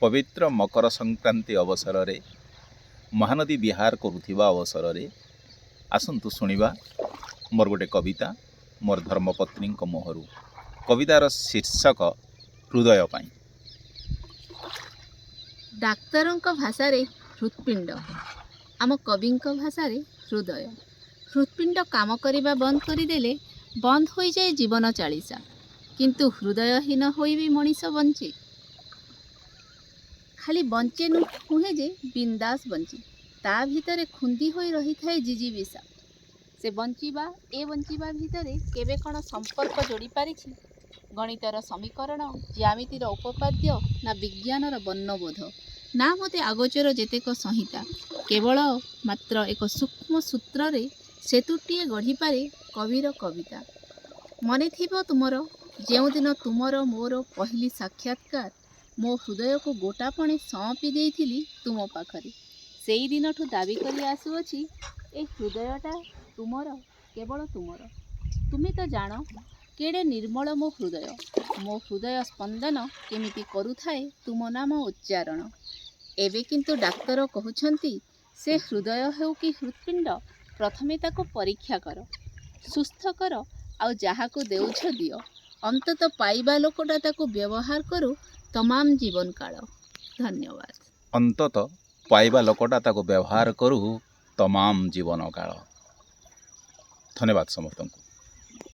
ପବିତ୍ର ମକର ସଂକ୍ରାନ୍ତି ଅବସରରେ, ମହାନଦୀ ବିହାର କରୁଥିବା ଅବସରରେ, ଆସନ୍ତୁ ଶୁଣିବା ମୋର ଗୋଟେ କବିତା ମୋର ଧର୍ମପତ୍ନୀଙ୍କ ମୁହଁରୁ। କବିତାର ଶୀର୍ଷକ ହୃଦୟ ପାଇଁ। ଡାକ୍ତରଙ୍କ ଭାଷାରେ ହୃତ୍ପିଣ୍ଡ, ଆମ କବିଙ୍କ ଭାଷାରେ ହୃଦୟ। ହୃତ୍ପିଣ୍ଡ କାମ କରିବା ବନ୍ଦ କରିଦେଲେ ବନ୍ଦ ହୋଇଯାଏ ଜୀବନ ଚାଳିଶା। କିନ୍ତୁ ହୃଦୟହୀନ ହୋଇ ବି ମଣିଷ ବଞ୍ଚେ। ଖାଲି ବଞ୍ଚେ ନୁହେଁ ଯେ, ବିନ୍ଦାସ ବଞ୍ଚେ। ତା ଭିତରେ ଖୁନ୍ଦି ହୋଇ ରହିଥାଏ ଜିଜୀବିଷା। ସେ ବଞ୍ଚିବା, ଏ ବଞ୍ଚିବା ଭିତରେ କେବେ କ'ଣ ସମ୍ପର୍କ ଯୋଡ଼ି ପାରିଛି ଗଣିତର ସମୀକରଣ, ଜ୍ୟାମିତିର ଉପପାଦ୍ୟ ନା ବିଜ୍ଞାନର ବର୍ଣ୍ଣବୋଧ, ନା ମୋତେ ଅଗୋଚର ଯେତେକ ସଂହିତା? କେବଳ ମାତ୍ର ଏକ ସୂକ୍ଷ୍ମ ସୂତ୍ରରେ ସେତୁଟିଏ ଗଢ଼ିପାରେ କବିର କବିତା। ମନେଥିବ ତୁମର, ଯେଉଁଦିନ ତୁମର ମୋର ପହିଲି ସାକ୍ଷାତକାର, ମୋ ହୃଦୟକୁ ଗୋଟାପଣେ ସଅଁପି ଦେଇଥିଲି ତୁମ ପାଖରେ। ସେଇ ଦିନଠୁ ଦାବି କରି ଆସୁଅଛି, ଏ ହୃଦୟଟା ତୁମର, କେବଳ ତୁମର। ତୁମେ ତ ଜାଣ କେଡ଼େ ନିର୍ମଳ ମୋ ହୃଦୟ। ମୋ ହୃଦୟ ସ୍ପନ୍ଦନ କେମିତି କରୁଥାଏ ତୁମ ନାମ ଉଚ୍ଚାରଣ। ଏବେ କିନ୍ତୁ ଡାକ୍ତର କହୁଛନ୍ତି, ସେ ହୃଦୟ ହେଉ କି ହୃତ୍ପିଣ୍ଡ, ପ୍ରଥମେ ତାକୁ ପରୀକ୍ଷା କର, ସୁସ୍ଥ କର, ଆଉ ଯାହାକୁ ଦେଉଛ ଦିଅ। ଅନ୍ତତଃ ପାଇବା ଲୋକଟା ତାକୁ ବ୍ୟବହାର କରୁ ତମାମ ଜୀବନ କାଳ। ଧନ୍ୟବାଦ। ଅନ୍ତତଃ ପାଇବା ଲୋକଟା ତାକୁ ବ୍ୟବହାର କରୁ ତମାମ ଜୀବନ କାଳ। ଧନ୍ୟବାଦ ସମସ୍ତଙ୍କୁ।